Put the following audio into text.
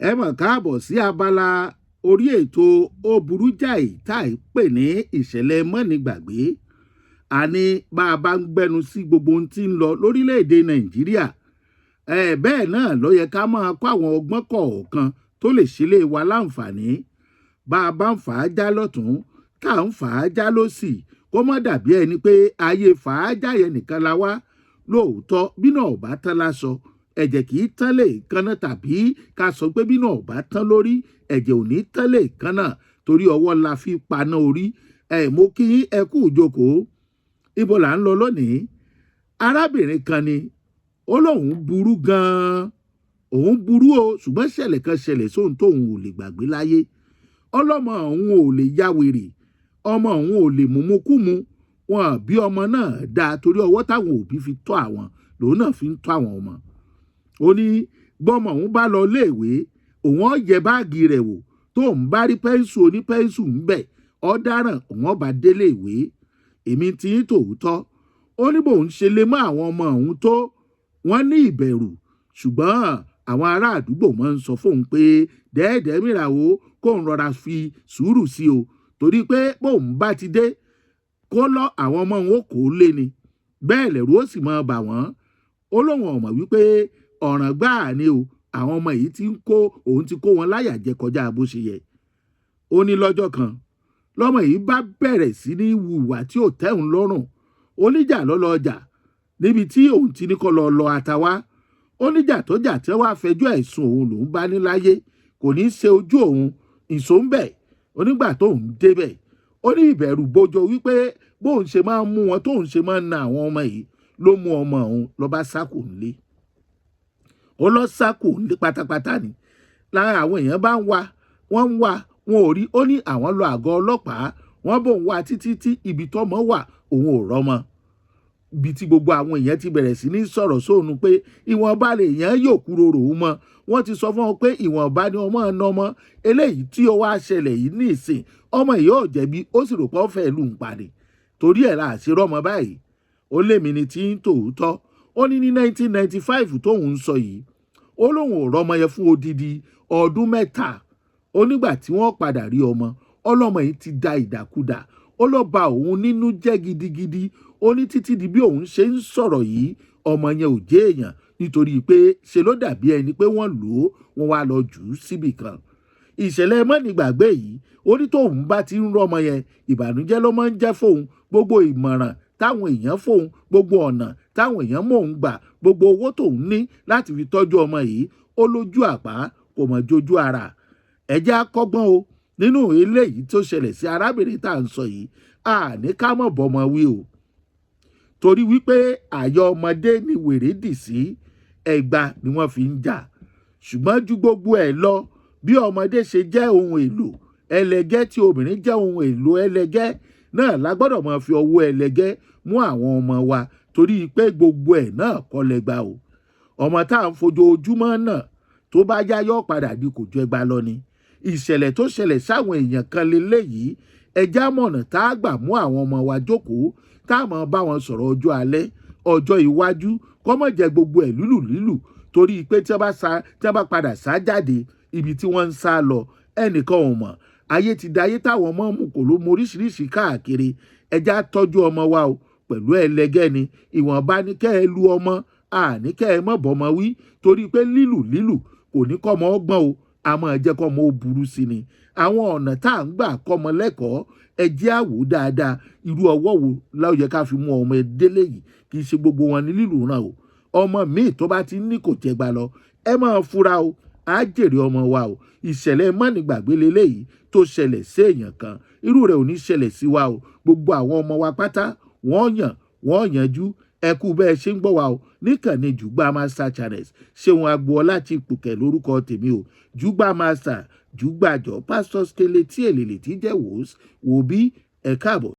Ẹ mọ̀ káàbọ̀ sí abala orí ètò Ó Burú Jáì tá à ń pè ní ìṣẹ̀lẹ̀ mọ́nigbàgbé. Àní bá a bá ń gbẹnu sí gbogbo ohun tí ń lọ lórílẹ̀‐èdè Nàìjíríà, ẹ bẹ́ẹ̀ náà ló yẹ ká máa kọ́ àwọn ọgbọ́n kọ̀ọ̀kan tó lè ṣílé wa láǹfààní. Bá a bá ń fà á já lọ́tún, tá à ń fà á já lọ́sì, kó má dàbí ẹni pé ayé fà á já yẹn nìkan la wá. Lóòótọ́, bí náà ò bá tán láṣọ, ẹ̀jẹ̀ kì í tán lè kánná, tàbí ká sọ pé bí náà ò bá tán lórí, ẹ̀jẹ̀ ò ní tán lè kánná, torí ọwọ́ la fi paná orí. Ẹ̀ mo kí ẹ kú ìjókòó. Ibo là ń lọ lónìí? Arábìnrin kan ni ó lóun burú gan-an, òun burú o, ṣùgbọ́n ṣẹlẹ̀ kan ṣẹlẹ̀ sóhun tóun ò lè gbàgbé láyé. Ọlọ́mọ òun ò lè ya wèrè, ọmọ òun ò lè mumukúmu. Wọn bí ọmọ náà dáa, torí ọwọ́ táwọn òbí fi tọ́ àwọn lòun náà fi ń tọ́ àwọn ọmọ. Ó ní bọ́mọ òun bá lọ léèwé, òun ó yẹ báàgì rẹ̀ wò, tóun bá rí pẹ́ńsù onípẹ́ńsù ń bẹ̀, ọ̀daràn, òun ó bá délé ìwé. Èmi ti ń tòótọ́. Ó ní bóun ṣe lè mọ́ àwọn ọmọ òun tó, wọ́n ní ìbẹ̀rù, ṣùgbọ́n àwọn ará àdúgbò máa ń sọ fóun pé dẹ́ẹ̀dẹ́ mìràwó, kóun rọra fi sùúrù sí o, torí pé bóun bá ti dé kó lọ, àwọn ọmọ òun ó kó lé ni, bẹ́ẹ̀ lẹ̀rú ó sì máa bà wọ́n. Ó lóun ò mọ̀ wípé ọ̀ràn gbáà ni o, àwọn ọmọ yìí ti ń kó òun ti kó wọn láyà jẹ kọjá bó ṣe yẹ. Ó ní lọ́jọ́ kan lọ́mọ yìí bá bẹ̀rẹ̀ sí ní hùwà tí ò tẹ́hun lọ́rùn. Oníjà lọ́lọ́ ọjà níbi tí òun ti ní kọ́ lọ lọ àtàwá. Oníjà tó jà tí wàá fẹjọ́ ẹ̀sùn òun lòún bá ní láyé kò ní í ṣe ojú òun ìṣó ń bẹ̀. Onígbà tóun débẹ̀, ó ní ìbẹ̀rù bojo wípé bóun ṣe máa ń mú wọn, tóun ṣe máa ń na àwọn ọmọ yìí, ló mú ọmọ òun lọ bá sákò ńlé. Ó lọ sákò ńlé pátápátá ni. Lára àwọn èèyàn bá ń wá, wọ́n ń wá, wọn ò rí. Ó ní àwọn lọ àgọ́ ọlọ́pàá, wọ́n bòun wá títí tí ibi tọ́mọ wà, òun ò rọ́mọ. Ibi tí gbogbo àwọn èèyàn ti bẹ̀rẹ̀ sí ní sọ̀rọ̀ sóònù pé ìwọ̀nba lè yàn yóò kúrò rò ó mọ́. Wọ́n ti sọ fún wọn pé ìwọ̀nba ni ọmọ ọ̀nà ọmọ eléyìí tí ó wá ṣẹlẹ̀ yìí ní ìsìn, ọmọ yìí ò jẹ̀bi, ó sì rò pé ó fẹ́ lù ń parí, torí ẹ̀ la àṣẹ rọ́mọ báyìí. Ó lémi ni tí ń tòótọ́. Ó ní ní 1995 tóun ń sọ yìí, ó lóun ò rọ́mọ yẹn fún odidi ọdún 3. Ó nígbà tí wọ́n padà rí ọmọ, ọlọ́mọ yìí ti da ìdàkudà. Ó lọ ba òun nínú jẹ́ gidigidi. Ó ní títí di bí òun ṣe ń sọ̀rọ̀ yìí, ọmọ yẹn ò jẹ́ èèyàn, nítorí pé ṣe ló dàbí ẹni pé wọ́n lò ó, wọ́n wá lọ jù ú síbì kan. Ìṣẹ̀lẹ̀ mọ́nìgbàgbé yìí, ó ní tóun bá ti ń rọ́mọ yẹn, ìbànújẹ́ ló máa ń jẹ́ fóun. Gbogbo ìmọ̀ràn táwọn èèyàn fóun, gbogbo ọ̀nà táwọn èèyàn mọ̀ ń gbà, gbogbo owó tóun ní láti fi tọ́jú ọmọ yìí, ó lójú àpá kò mọ̀ jójú ara. Ẹ̀jẹ̀ akọ́gbọ́n o nínú eléyìí tó ṣẹlẹ̀ sí arábìnrin tá à ń sọ yìí. Àní ká mọ̀ bọ́mọ wí o, torí wípé àyà ọmọdé ni wèrè dì sí, ẹgba ni wọ́n fi ń jà. Ṣùgbọ́n ju gbogbo ẹ̀ lọ, bí ọmọdé ṣe jẹ́ ohun èlò ẹlẹgẹ́, tí obìnrin jẹ́ ohun èlò ẹlẹgẹ́ náà, la gbọ́dọ̀ máa fi ọwọ́ ẹlẹgẹ́ mú àwọn ọmọ wa, torí pé gbogbo ẹ̀ náà kọ́ lẹ́gba o. Ọmọ tá à ń fojoojúmọ́ náà, tó bá yá, yọ́ padà di kò ju ẹgba lọ ni. Ìṣẹ̀lẹ̀ tó ṣẹlẹ̀ sáwọn èèyàn kan leléyìí. Ẹjá mọ̀nà tá a gbà mú àwọn ọmọ wa jókòó, tá a máa bá wọn sọ̀rọ̀ ọjọ́ alẹ́, ọjọ́ iwájú, kó má jẹ́ gbogbo ẹ̀ lílù lílù, torí pé tí wọ́n bá sá, tí wọ́n bá padà sá jáde, ibi tí wọ́n ń sá lọ, ẹnìkan ò mọ̀. Ayé ti dayé táwọn ọmọ mú kò ló mọ oríṣiríṣi káàkiri. Ẹjá tọ́jú ọmọ wa o pẹ̀lú ẹlẹgẹ́ ni. Ìwọ̀nba ní kẹ́ ẹ lu ọmọ, àní kẹ́ ẹ mọ̀ bọ́mọ wí, torí pé lílù lílù kò ní kọ́mọ ọgbọ́n o, a máa jẹ́ kọ́mọ ó burú sí ni. Àwọn ọ̀nà tá à ń gbà kọ́mọ lẹ́kọ̀ọ́, ẹ jẹ́ á wò dáadáa. Irú ọwọ́ wo ló yẹ ká fi mú ọmọ délé yìí? Kì í ṣe gbogbo wọn ní lílù ràn o. Ọmọ míì tó bá ti ní kò jẹgba lọ, ẹ máa fura o. Á jèrè ọmọ wa o. Ìṣẹ̀lẹ̀ mọ́nìgbàgbé leléyìí tó ṣẹlẹ̀ sí èèyàn kan. Irú rẹ̀ ò ní ṣẹlẹ̀ sí wa o. Gbogbo àwọn ọmọ wa pátá, wọ́n yàn, wọ́n yanjú. Ẹ kú bẹ́ẹ̀ ṣe ń gbọ́ wa o níkànnì Jùgbà Master Channels. Ṣéun Agboola ti pùkẹ́ lórúkọ tèmi o. Jùgbà Master, Jùgbàjọ, Pásítọ̀ Skele tí èlèlè tí jẹ́ wòós wò bí. Ẹ káàbọ̀.